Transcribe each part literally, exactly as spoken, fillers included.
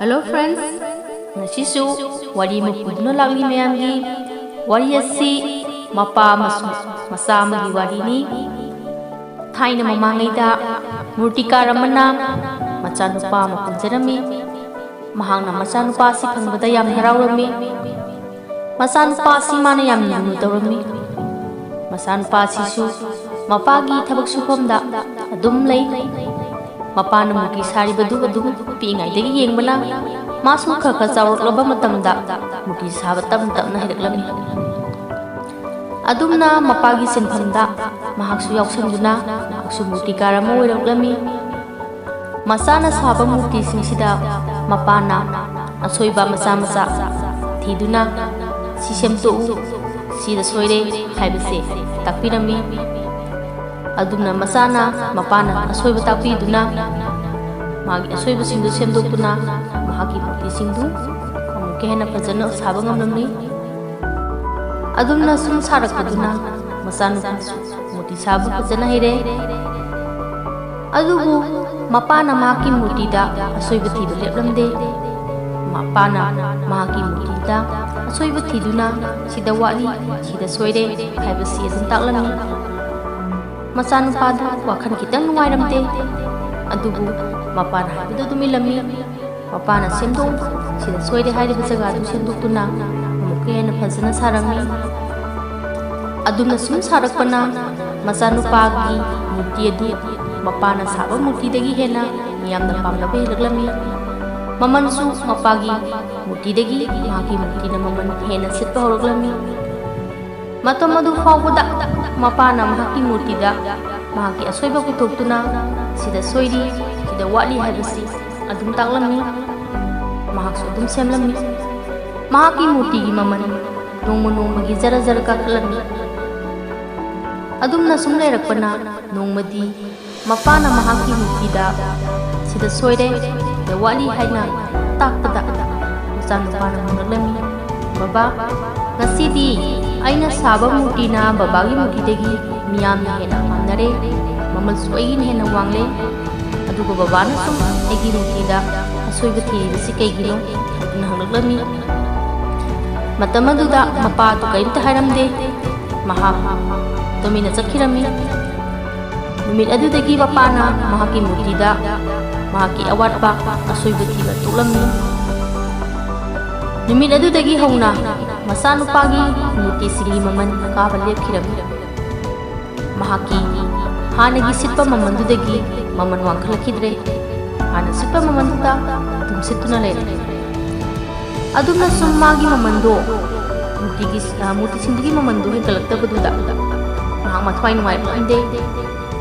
Hello friends, ꯉꯁꯤꯁꯨ ꯋꯥꯔꯤ ꯑꯃ ꯄꯨꯗꯨꯅ ꯂꯥꯛꯂꯤ ꯃꯌꯥꯝꯒꯤ꯫ ꯋꯥꯔꯤ ꯑꯁꯤ ꯃꯄꯥ ꯑꯃꯁꯨꯡ ꯃꯆꯥ ꯑꯃꯒꯤ ꯋꯥꯔꯤꯅꯤ꯫ ꯊꯥꯏꯅ ꯃꯃꯥꯡꯉꯩꯗ ꯃꯨꯔꯇꯤꯀꯥꯔ ꯑꯃꯅ ꯃꯆꯥꯅꯨꯄꯥ ꯑꯃ ꯄꯨꯖꯔꯝꯃꯤ꯫ ꯃꯍꯥꯛꯅ ꯃꯆꯥꯅꯨꯄꯥ ꯑꯁꯤ ꯐꯪꯕꯗ ꯌꯥꯝ ꯍꯔꯥꯎꯔꯝꯃꯤ꯫ ꯃꯆꯥꯅꯨꯄꯥ ꯑꯁꯤ ꯃꯥꯅ ꯌꯥꯝꯅ ꯂꯨꯅ ꯇꯧꯔꯝꯃꯤ꯫ ꯃꯆꯥꯅꯨꯄꯥ ꯑꯁꯤꯁꯨ ꯃꯄꯥꯒꯤ ꯊꯕꯛ ꯁꯨꯐꯝꯗ ꯑꯗꯨꯝ ꯂꯩ꯫ ꯃꯄꯥꯅ ꯃꯨꯔꯇꯤ ꯁꯥꯔꯤꯕꯗꯨ ꯑꯗꯨꯝ ꯄꯤꯛꯏꯉꯩꯗꯒꯤ ꯌꯦꯡꯕꯅ ꯃꯥꯁꯨ ꯈꯔ ꯈꯔ ꯆꯥꯎꯔꯛꯂꯕ ꯃꯇꯝꯗ ꯃꯨꯔꯇꯤ ꯁꯥꯕ ꯇꯞꯅ ꯇꯞꯅ ꯍꯩꯔꯛꯂꯝꯃꯤ꯫ ꯑꯗꯨꯝꯅ ꯃꯄꯥꯒꯤ ꯁꯤꯟꯐꯝꯗ ꯃꯍꯥꯛꯁꯨ ꯌꯥꯎꯁꯟꯗꯨꯅ ꯃꯍꯥꯛꯁꯨ ꯃꯨꯔꯇꯤꯀꯥꯔ ꯑꯃ ꯑꯣꯏꯔꯛꯂꯝꯃꯤ꯫ ꯃꯆꯥꯅ ꯁꯥꯕ ꯃꯨꯔꯇꯤꯁꯤꯡꯁꯤꯗ ꯃꯄꯥꯅ ꯑꯁꯣꯏꯕ ꯃꯆꯥ ꯃꯆꯥ ꯊꯤꯗꯨꯅ, "ꯁꯤ ꯁꯦꯝꯗꯣꯛꯎ, ꯁꯤꯗ ꯁꯣꯏꯔꯦ" ꯍꯥꯏꯕꯁꯦ ꯇꯥꯛꯄꯤꯔꯝꯃꯤ꯫ ꯑꯗꯨꯝꯅ ꯃꯆꯥꯅ ꯃꯄꯥꯅ ꯑꯁꯣꯏꯕ ꯇꯥꯛꯄꯤꯗꯨꯅ ꯃꯥꯒꯤ ꯑꯁꯣꯏꯕꯁꯤꯡꯗꯨ ꯁꯦꯝꯗꯣꯛꯇꯨꯅ ꯃꯍꯥꯛꯀꯤ ꯃꯨꯔꯇꯤꯁꯤꯡꯗꯨ ꯑꯃꯨꯛꯀ ꯍꯦꯟꯅ ꯐꯖꯅ ꯁꯥꯕ ꯉꯝꯂꯝꯃꯤ꯫ ꯑꯗꯨꯝꯅ ꯁꯨꯝ ꯁꯥꯔꯛꯄꯗꯨꯅ ꯃꯆꯥꯅꯨꯄꯥꯁꯨ ꯃꯨꯔꯇꯤ ꯁꯥꯕ ꯐꯖꯅ ꯍꯩꯔꯦ꯫ ꯑꯗꯨꯕꯨ ꯃꯄꯥꯅ ꯃꯍꯥꯛꯀꯤ ꯃꯨꯔꯇꯤꯗ ꯑꯁꯣꯏꯕ ꯊꯤꯕ ꯂꯦꯞꯂꯝꯗꯦ꯫ ꯃꯄꯥꯅ ꯃꯍꯥꯛꯀꯤ ꯃꯨꯔꯇꯤꯗ ꯑꯁꯣꯏꯕ ꯊꯤꯗꯨꯅ "ꯁꯤꯗ ꯋꯥꯠꯂꯤ, ꯁꯤꯗ ꯁꯣꯏꯔꯦ" ꯍꯥꯏꯕꯁꯤ ꯑꯗꯨꯝ ꯇꯥꯛꯂꯝꯃꯤ꯫ ꯃꯆꯥꯅꯨꯄꯥꯗꯨ ꯋꯥꯈꯜ ꯈꯤꯇꯪ ꯅꯨꯡꯉꯥꯏꯔꯝꯗꯦ, ꯑꯗꯨꯕꯨ ꯃꯄꯥꯅ ꯍꯥꯏꯕꯗꯨ ꯑꯗꯨꯝ ꯏꯜꯂꯝꯃꯤ꯫ ꯃꯄꯥꯅ "ꯁꯦꯝꯗꯣꯛꯎ, ꯁꯤꯗ ꯁꯣꯏꯔꯦ" ꯍꯥꯏꯔꯤꯕ ꯖꯒꯥꯗꯨ ꯁꯦꯝꯗꯣꯛꯇꯨꯅ ꯑꯃꯨꯛꯀ ꯍꯦꯟꯅ ꯐꯖꯅ ꯁꯥꯔꯝꯃꯤ꯫ ꯑꯗꯨꯝꯅ ꯁꯨꯝ ꯁꯥꯔꯛꯄꯅ ꯃꯆꯥꯅꯨꯄꯥꯒꯤ ꯃꯨꯔꯇꯤ ꯑꯗꯨ ꯃꯄꯥꯅ ꯁꯥꯕ ꯃꯨꯔꯇꯤꯗꯒꯤ ꯍꯦꯟꯅ ꯃꯤꯌꯥꯝꯅ ꯄꯥꯝꯅꯕ ꯍꯦꯜꯂꯛꯂꯝꯃꯤ꯫ ꯃꯃꯜꯁꯨ ꯃꯄꯥꯒꯤ ꯃꯨꯔꯇꯤꯗꯒꯤ ꯃꯍꯥꯛꯀꯤ ꯃꯨꯔꯇꯤꯅ ꯃꯃꯜ ꯍꯦꯟꯅ ꯁꯤꯠꯄ ꯍꯧꯔꯛꯂꯝꯃꯤ꯫ ꯃꯇꯝ ꯑꯗꯨ ꯐꯥꯎꯕꯗ ꯃꯄꯥꯅ ꯃꯍꯥꯛꯀꯤ ꯃꯨꯔꯇꯤꯗ ꯃꯍꯥꯛꯀꯤ ꯑꯁꯣꯏꯕ ꯄꯨꯊꯣꯛꯇꯨꯅ "ꯁꯤꯗ ꯁꯣꯏꯔꯤ, ꯁꯤꯗ ꯋꯥꯠꯂꯤ" ꯍꯥꯏꯕꯁꯤ ꯑꯗꯨꯝ ꯇꯥꯛꯂꯝꯃꯤ꯫ ꯃꯍꯥꯛꯁꯨ ꯑꯗꯨꯝ ꯁꯦꯝꯂꯝꯃꯤ꯫ ꯃꯍꯥꯛꯀꯤ ꯃꯨꯔꯇꯤꯒꯤ ꯃꯃꯜ ꯅꯣꯡꯃ ꯅꯣꯡꯃꯒꯤ ꯖꯔ ꯖꯔ ꯀꯥꯈꯠꯂꯝꯃꯤ꯫ ꯑꯗꯨꯝꯅ ꯁꯨꯝ ꯂꯩꯔꯛꯄꯅ ꯅꯣꯡꯃꯗꯤ ꯃꯄꯥꯅ ꯃꯍꯥꯛꯀꯤ ꯃꯨꯔꯇꯤꯗ "ꯁꯤꯗ ꯁꯣꯏꯔꯦ, ꯁꯤꯗ ꯋꯥꯠꯂꯤ" ꯍꯥꯏꯅ ꯇꯥꯛꯄꯗ ꯃꯆꯥꯅꯨꯄꯥꯅ ꯍꯪꯂꯛꯂꯝꯃꯤ, "ꯕꯕꯥ, ꯉꯁꯤꯗꯤ ꯑꯩꯅ ꯁꯥꯕ ꯃꯨꯔꯇꯤꯅ ꯕꯕꯥꯒꯤ ꯃꯨꯔꯇꯤꯗꯒꯤ ꯃꯤꯌꯥꯝꯅ ꯍꯦꯟꯅ ꯄꯥꯝꯅꯔꯦ, ꯃꯃꯜꯁꯨ ꯑꯩꯒꯤꯅ ꯍꯦꯟꯅ ꯋꯥꯡꯂꯦ"꯫ ꯑꯗꯨꯒ ꯕꯕꯥꯅ ꯁꯨꯝ ꯑꯩꯒꯤ ꯃꯨꯔꯇꯤꯗ ꯑꯁꯣꯏꯕ ꯊꯤꯔꯤꯕꯁꯤ ꯀꯩꯒꯤꯅꯣ ꯍꯥꯏꯗꯨꯅ ꯍꯪꯂꯛꯂꯝꯃꯤ꯫ ꯃꯇꯝ ꯑꯗꯨꯗ ꯃꯄꯥꯗꯨ ꯀꯔꯤꯝꯇ ꯍꯥꯏꯔꯝꯗꯦ꯫ ꯃꯍꯥꯛ ꯇꯨꯃꯤꯟꯅ ꯆꯠꯈꯤꯔꯝꯃꯤ꯫ ꯅꯨꯃꯤꯠ ꯑꯗꯨꯗꯒꯤ ꯃꯄꯥꯅ ꯃꯍꯥꯛꯀꯤ ꯃꯨꯔꯇꯤꯗ ꯃꯍꯥꯛꯀꯤ ꯑꯋꯥꯠꯄ ꯑꯁꯣꯏꯕ ꯊꯤꯕ ꯇꯣꯛꯂꯝꯃꯤ꯫ ꯅꯨꯃꯤꯠ ꯑꯗꯨꯗꯒꯤ ꯍꯧꯅ ꯃꯆꯥꯅꯨꯄꯥꯒꯤ ꯃꯨꯔꯇꯤꯁꯤꯡꯒꯤ ꯃꯃꯜ ꯀꯥꯕ ꯂꯦꯞꯈꯤꯔꯝꯃꯤ꯫ ꯃꯍꯥꯛꯀꯤ ꯍꯥꯟꯅꯒꯤ ꯁꯤꯠꯄ ꯃꯃꯜꯗꯨꯗꯒꯤ ꯃꯃꯜ ꯋꯥꯡꯈꯠꯂꯛꯈꯤꯗ꯭ꯔꯦ꯫ ꯍꯥꯟꯅ ꯁꯤꯠꯄ ꯃꯃꯜꯗꯨꯗ ꯑꯗꯨꯝ ꯁꯤꯠꯇꯨꯅ ꯂꯩꯔꯦ꯫ ꯑꯗꯨꯝꯅ ꯁꯨꯝ ꯃꯥꯒꯤ ꯃꯃꯜꯗꯣ, ꯃꯨꯔꯇꯤꯒꯤ, ꯑ, ꯃꯨꯔꯇꯤꯁꯤꯡꯗꯨꯒꯤ ꯃꯃꯜꯗꯣ ꯍꯦꯟꯒꯠꯂꯛꯇꯕꯗꯨꯗ ꯃꯍꯥꯛ ꯃꯊ꯭ꯋꯥꯏ ꯅꯨꯡꯉꯥꯏꯔꯛꯂꯝꯗꯦ꯫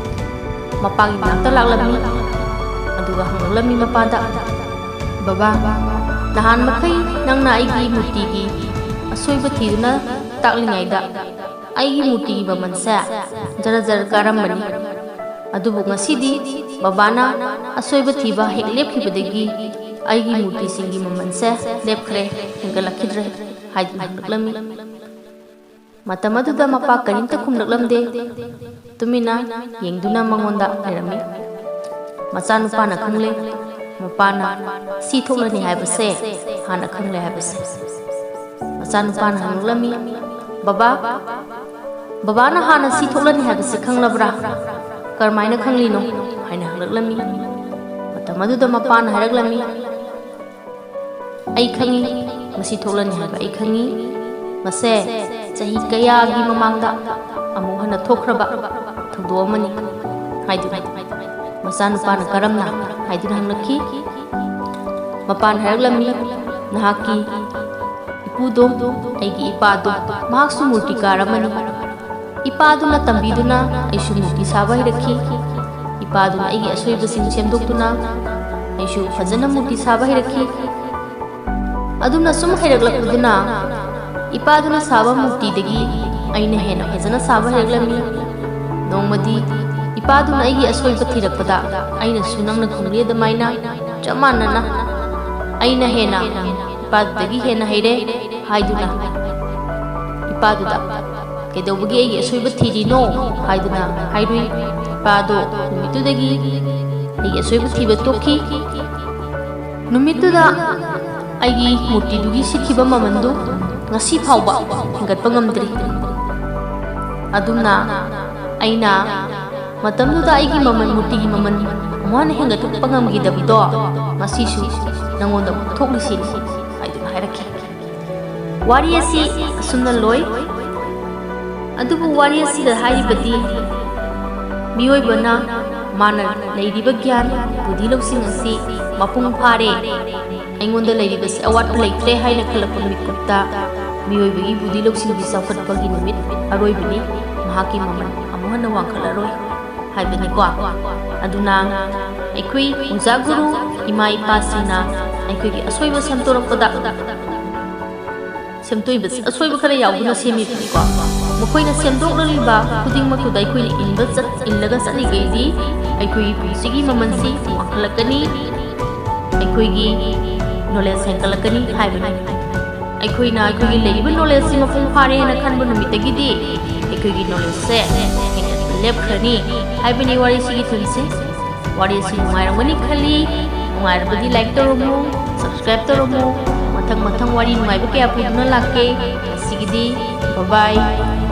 ꯃꯄꯥꯒꯤ ꯃꯅꯥꯛꯇ ꯂꯥꯛꯂꯝꯃꯤ꯫ ꯑꯗꯨꯒ ꯍꯪꯂꯛꯂꯝꯃꯤ ꯃꯄꯥꯗ, "ꯕꯕꯥ, ꯅꯍꯥꯟ ꯃꯈꯩ ꯅꯪꯅ ꯑꯩꯒꯤ ꯃꯨꯔꯇꯤꯒꯤ ꯑꯁꯣꯏꯕ ꯊꯤꯗꯨꯅ ꯇꯥꯛꯂꯤꯉꯩꯗ ꯑꯩꯒꯤ ꯃꯨꯔꯇꯤꯒꯤ ꯃꯃꯜꯁꯦ ꯖꯔ ꯖꯔ ꯀꯥꯔꯝꯕꯅꯤ꯫ ꯑꯗꯨꯕꯨ ꯉꯁꯤꯗꯤ ꯕꯕꯥꯅ ꯑꯁꯣꯏꯕ ꯊꯤꯕ ꯍꯦꯛ ꯂꯦꯞꯈꯤꯕꯗꯒꯤ ꯑꯩꯒꯤ ꯃꯨꯔꯇꯤꯁꯤꯡꯒꯤ ꯃꯃꯜꯁꯦ ꯂꯦꯞꯈ꯭ꯔꯦ, ꯍꯦꯟꯒꯠꯂꯛꯈꯤꯗ꯭ꯔꯦ" ꯍꯥꯏꯗꯨꯅ ꯍꯪꯂꯛꯂꯝꯃꯤ꯫ ꯃꯇꯝ ꯑꯗꯨꯗ ꯃꯄꯥ ꯀꯔꯤꯝꯇ ꯈꯨꯝꯂꯛꯂꯝꯗꯦ꯫ ꯇꯨꯃꯤꯟꯅ ꯌꯦꯡꯗꯨꯅ ꯃꯉꯣꯟꯗ ꯂꯩꯔꯝꯃꯤ꯫ ꯃꯆꯥꯅꯨꯄꯥꯅ ꯈꯪꯂꯦ, ꯃꯄꯥꯅ ꯁꯤ ꯊꯣꯛꯂꯅꯤ ꯍꯥꯏꯕꯁꯦ ꯍꯥꯟꯅ ꯈꯪꯂꯦ ꯍꯥꯏꯕꯁꯦ꯫ ꯃꯆꯥꯅꯨꯄꯥꯅ ꯍꯪꯂꯛꯂꯝꯃꯤ, "ꯕꯕꯥ, ꯕꯕꯥꯅ ꯍꯥꯟꯅ ꯁꯤ ꯊꯣꯛꯂꯅꯤ ꯍꯥꯏꯕꯁꯤ ꯈꯪꯂꯕ꯭ꯔꯥ? ꯀꯔꯝꯍꯥꯏꯅ ꯈꯪꯂꯤꯅꯣ?" ꯍꯥꯏꯅ ꯍꯪꯂꯛꯂꯝꯃꯤ꯫ ꯃꯇꯝ ꯑꯗꯨꯗ ꯃꯄꯥꯅ ꯍꯥꯏꯔꯛꯂꯝꯃꯤ, "ꯑꯩ ꯈꯪꯏ, ꯃꯁꯤ ꯊꯣꯛꯂꯅꯤ ꯍꯥꯏꯕ ꯑꯩ ꯈꯪꯏ꯫ ꯃꯁꯦ ꯆꯍꯤ ꯀꯌꯥꯒꯤ ꯃꯃꯥꯡꯗ ꯑꯃꯨꯛ ꯍꯟꯅ ꯊꯣꯛꯈ꯭ꯔꯕ ꯊꯧꯗꯣꯛ ꯑꯃꯅꯤ" ꯍꯥꯏꯗꯨꯅ꯫ ꯃꯆꯥꯅꯨꯄꯥꯅ "ꯀꯔꯝꯅ?" ꯍꯥꯏꯗꯨꯅ ꯍꯪꯂꯛꯈꯤ꯫ ꯃꯄꯥꯅ ꯍꯥꯏꯔꯛꯂꯝꯃꯤ, "ꯅꯍꯥꯛꯀꯤ ꯏꯄꯨꯗꯣ, ꯑꯩꯒꯤ ꯏꯄꯥꯗꯣ, ꯃꯍꯥꯛꯁꯨ ꯃꯨꯔꯇꯤꯀꯥꯔ ꯑꯃꯅꯤ꯫ ꯏꯄꯥꯗꯨꯅ ꯇꯝꯕꯤꯗꯨꯅ ꯑꯩꯁꯨ ꯃꯨꯔꯇꯤ ꯁꯥꯕ ꯍꯩꯔꯛꯈꯤ꯫ ꯏꯄꯥꯗꯨꯅ ꯑꯩꯒꯤ ꯑꯁꯣꯏꯕꯁꯤꯡ ꯁꯦꯝꯗꯣꯛꯇꯨꯅ ꯑꯩꯁꯨ ꯐꯖꯅ ꯃꯨꯔꯇꯤ ꯁꯥꯕ ꯍꯩꯔꯛꯈꯤ꯫ ꯑꯗꯨꯝꯅ ꯁꯨꯝ ꯍꯩꯔꯛꯂꯛꯄꯗꯨꯅ ꯏꯄꯥꯗꯨꯅ ꯁꯥꯕ ꯃꯨꯔꯇꯤꯗꯒꯤ ꯑꯩꯅ ꯍꯦꯟꯅ ꯐꯖꯅ ꯁꯥꯕ ꯍꯩꯔꯛꯂꯝꯃꯤ꯫ ꯅꯣꯡꯃꯗꯤ ꯏꯄꯥꯗꯨꯅ ꯑꯩꯒꯤ ꯑꯁꯣꯏꯕ ꯊꯤꯔꯛꯄꯗ ꯑꯩꯅꯁꯨ ꯅꯪꯅ ꯈꯨꯝꯂꯤ ꯑꯗꯨꯃꯥꯏꯅ ꯆꯞ ꯃꯥꯟꯅꯅ ꯑꯩꯅ ꯍꯦꯟꯅ ꯏꯄꯥꯗꯨꯗꯒꯤ ꯍꯦꯟꯅ ꯍꯩꯔꯦ" ꯍꯥꯏꯗꯨꯅ ꯏꯄꯥꯗꯨꯗ "ꯀꯩꯗꯧꯕꯒꯤ ꯑꯩꯒꯤ ꯑꯁꯣꯏꯕ ꯊꯤꯔꯤꯅꯣ?" ꯍꯥꯏꯗꯨꯅ ꯍꯥꯏꯔꯨꯏ꯫ ꯏꯄꯥꯗꯣ ꯅꯨꯃꯤꯠꯇꯨꯗꯒꯤ ꯑꯩꯒꯤ ꯑꯁꯣꯏꯕ ꯊꯤꯕ ꯇꯣꯛꯈꯤ꯫ ꯅꯨꯃꯤꯠꯇꯨꯗ ꯑꯩꯒꯤ ꯃꯨꯔꯇꯤꯗꯨꯒꯤ ꯁꯤꯠꯈꯤꯕ ꯃꯃꯜꯗꯨ ꯉꯁꯤ ꯐꯥꯎꯕ ꯍꯦꯟꯒꯠꯄ ꯉꯝꯗ꯭ꯔꯤ꯫ ꯑꯗꯨꯝꯅ ꯑꯩꯅ ꯃꯇꯝꯗꯨꯗ ꯑꯩꯒꯤ ꯃꯃꯜ, ꯃꯨꯔꯇꯤꯒꯤ ꯃꯃꯜ ꯑꯃꯨꯛ ꯍꯟꯅ ꯍꯦꯟꯒꯠꯄ ꯉꯝꯈꯤꯗꯕꯗꯣ ꯉꯁꯤꯁꯨ ꯅꯉꯣꯟꯗ ꯑꯃꯨꯛ ꯊꯣꯛꯂꯤꯁꯤꯅꯤ ꯍꯥꯏꯗꯨꯅ ꯍꯥꯏꯔꯛꯈꯤ꯫ ꯋꯥꯔꯤ ꯑꯁꯤ ꯑꯁꯨꯝꯅ ꯂꯣꯏ꯫ ꯑꯗꯨꯕꯨ ꯋꯥꯔꯤ ꯑꯁꯤꯗ ꯍꯥꯏꯔꯤꯕꯗꯤ ꯃꯤꯑꯣꯏꯕꯅ ꯃꯥꯅ ꯂꯩꯔꯤꯕ ꯒ꯭ꯌꯥꯟ, ꯕꯨꯙꯤ ꯂꯧꯁꯤꯡ ꯑꯁꯤ ꯃꯄꯨꯡ ꯐꯥꯔꯦ, ꯑꯩꯉꯣꯟꯗ ꯂꯩꯔꯤꯕꯁꯤ ꯑꯋꯥꯠꯄ ꯂꯩꯇ꯭ꯔꯦ ꯍꯥꯏꯅ ꯈꯜꯂꯛꯄ ꯃꯤꯀꯨꯞꯇ ꯃꯤꯑꯣꯏꯕꯒꯤ ꯕꯨꯙꯤ ꯂꯧꯁꯤꯡꯒꯤ ꯆꯥꯎꯈꯠꯄꯒꯤ ꯅꯨꯃꯤꯠ ꯑꯔꯣꯏꯕꯅꯤ꯫ ꯃꯍꯥꯛꯀꯤ ꯃꯃꯜ ꯑꯃꯨꯛ ꯍꯟꯅ ꯋꯥꯡꯈꯠꯂꯔꯣꯏ ꯍꯥꯏꯕꯅꯤꯀꯣ꯫ ꯑꯗꯨꯅ ꯑꯩꯈꯣꯏ ꯑꯣꯖꯥ ꯒꯨꯔꯨ ꯏꯃꯥ ꯏꯄꯥꯁꯤꯡꯅ ꯑꯩꯈꯣꯏꯒꯤ ꯑꯁꯣꯏꯕ ꯁꯦꯝꯗꯣꯔꯛꯄꯗ ꯁꯦꯝꯗꯣꯛꯏꯕꯁꯤ ꯑꯁꯣꯏꯕ ꯈꯔ ꯌꯥꯎꯗꯨꯅ ꯁꯦꯝꯃꯤꯕꯅꯤꯀꯣ꯫ ꯃꯈꯣꯏꯅ ꯁꯦꯝꯗꯣꯛꯂꯛꯂꯤꯕ ꯈꯨꯗꯤꯡꯃꯛꯇꯨꯗ ꯑꯩꯈꯣꯏꯅ ꯏꯟꯕ ꯆꯠ-, ꯏꯜꯂꯒ ꯆꯠꯂꯤꯈꯩꯗꯤ ꯑꯩꯈꯣꯏꯒꯤ ꯄꯨꯟꯁꯤꯒꯤ ꯃꯃꯜꯁꯤ ꯋꯥꯡꯈꯠꯂꯛꯀꯅꯤ, ꯑꯩꯈꯣꯏꯒꯤ ꯅꯣꯂꯦꯖ ꯍꯦꯟꯒꯠꯂꯛꯀꯅꯤ ꯍꯥꯏꯕꯅꯤ꯫ ꯑꯩꯈꯣꯏꯅ ꯑꯩꯈꯣꯏꯒꯤ ꯂꯩꯔꯤꯕ ꯅꯣꯂꯦꯖꯁꯤ ꯃꯄꯨꯡ ꯐꯥꯔꯦ ꯍꯥꯏꯅ ꯈꯟꯕ ꯅꯨꯃꯤꯠꯇꯒꯤꯗꯤ ꯑꯩꯈꯣꯏꯒꯤ ꯅꯣꯂꯦꯖꯁꯦ ꯍꯦꯟꯒꯠꯄ ꯂꯦꯞꯈ꯭ꯔꯅꯤ ꯍꯥꯏꯕꯅꯤ ꯋꯥꯔꯤꯁꯤꯒꯤ ꯊꯤꯝꯁꯦ꯫ ꯋꯥꯔꯤ ꯑꯁꯤ ꯅꯨꯡꯉꯥꯏꯔꯝꯒꯅꯤ ꯈꯜꯂꯤ꯫ ꯅꯨꯡꯉꯥꯏꯔꯕꯗꯤ ꯂꯥꯏꯛ ꯇꯧꯔꯝꯃꯨ, ꯁꯕꯁꯀ꯭ꯔꯥꯏꯕ ꯇꯧꯔꯝꯃꯨ꯫ ꯃꯊꯪ ꯃꯊꯪ ꯋꯥꯔꯤ ꯅꯨꯡꯉꯥꯏꯕ ꯀꯌꯥ ꯄꯨꯗꯨꯅ ꯂꯥꯛꯀꯦ꯫ ꯉꯁꯤꯒꯤꯗꯤ ꯕꯥꯏ ꯕꯥꯏ꯫